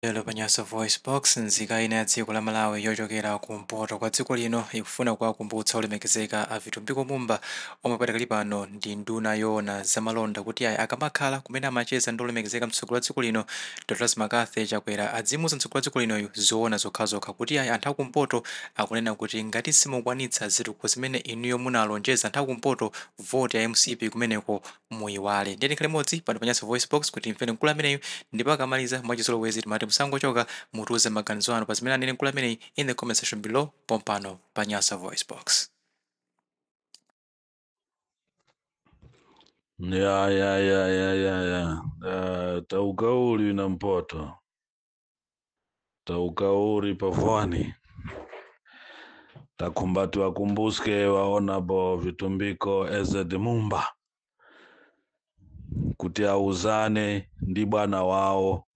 Lero pa Nyasa VoiceBox, nzika ina ya dziko la Malawi yochokera kumpoto kwa dziko lino ikufuna kuwakumbutsa olemekezeka a Vitumbiko Mumba, omwe padakali pano ndi nduna yoona zamalonda, kuti ayi, akamakhala kumene amacheza ndi olemekezeka mtsogoleri wa dziko lino Dr McCarthy Chakwera, adzimuuza mtsogoleri wa dziko linoyu zoona zokhazokha kuti ayi, anthu akumpoto akunena kuti ngati simukwanitsa zitukuko zimene inuyo munalonjeza anthu akumpoto, voti ya MCP kumeneko muyiwale. Ndiye tikhale limodzi pano pa Nyasa VoiceBox kuti timvere mkulu ameneyu, ndipo akamaliza, mwachizolowezi timati musangochoka, mutiuze maganizo anu pa zimene anene mkulu ameneyi in the comment section below pompano pa Nyasa VoiceBox. Ya. Taukauli na mpoto taukauri pavwani takumbati wakumbuske waonabo Vitumbiko Ezed Mumba kuti auzane ndi bwana wawo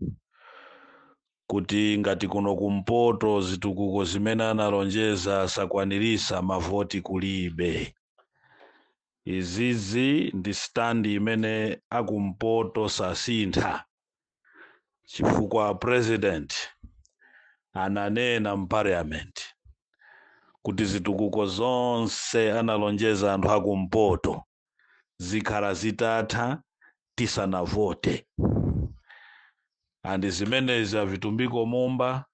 kuti ngati kuno kumpoto zitukuko zimene analonjeza sakwanirisa, mavoti kulibe. Izizi ndi stand imene akumpoto sasintha, chifukwa president ananena mparliament kuti zitukuko zonse analonjeza anthu akumpoto zikhala zitatha tisanavote. And zimenezi aVitumbiko Mumba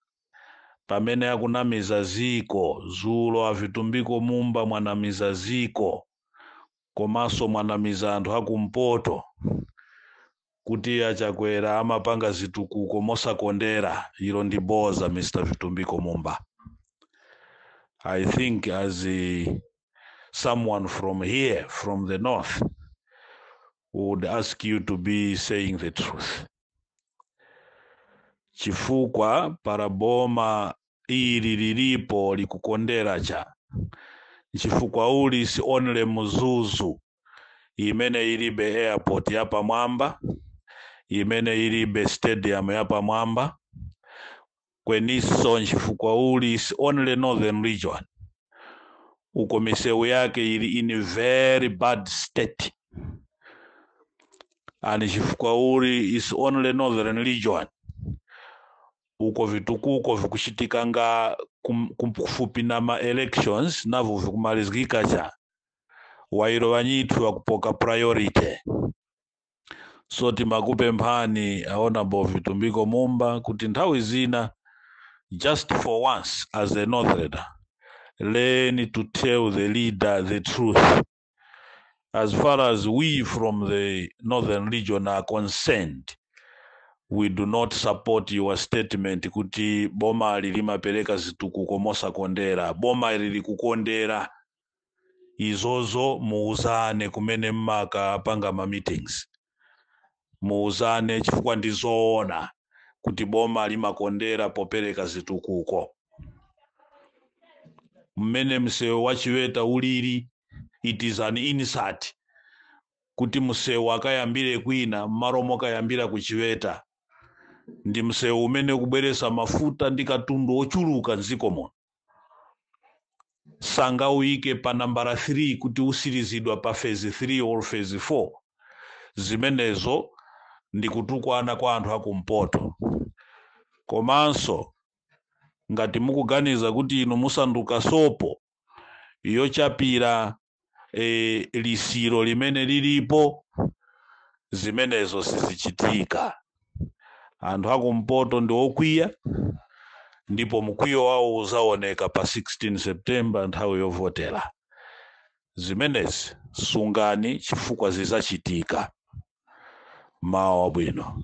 pamene akunamiza ziko zulo, aVitumbiko Mumba mwanamiza ziko komanso mwanamiza anthu akumpoto kuti aChakwera amapanga zitukuko mosakondera. Ilo ndi boza, Mr Vitumbiko Mumba. I think as someone from here, from the north, would ask you to be saying the truth, chifukwa para boma ili lilipo likukondera cha chifukwa uli si only Mzuzu imene ilibe airport yapamwamba, imene ilibe stadium yapamwamba kweniso, nchifukwa uli si only Northern Region uko misewu yake ili in very bad state, and chifukwa uli is only Northern Region uko vitukuko vikuchitika nga kufupi na ma elections navo vikumalizika cha wairo wanyithu wakupoka priority. So timakupemphani, aonabo Vitumbiko Mumba, kuti nthawi zina, just for once, as a northerner, learn to tell the leader the truth. As far as we from the Northern Region are concerned, we do not support your statement kuti boma limapereka zitukuko mosakondera. Boma lili kukondera. Izozo muuzane kumene mmakapanga ma meetings, muuzane, chifukwa ndizoona kuti boma limakondera popereka zitukuko. Mmene msewu wa Chiweta ulili, it is an insult kuti msewu akayambire kwina mmalo mokayambira ku Chiweta. Ndi msewu umene ukubweresa mafuta ndi katundu ochuluka mdziko muno, sangauyike pa nambala 3 kuti usirizidwa pa phase 3 or phase 4. Zimenezo ndi kutukwana kwa anthu akumpoto. Komanso ngati mukuganiza kuti inu musanduka sopo yochapira lisiro limene lilipo, zimenezo sizichitika. Anthu akumpoto ndi okwiya, ndipo mkwiyo wawo uzaoneka pa 16 September, nthawi yovotera. Zimenezi sungani, chifukwa zizachitika. Mawa wabwino.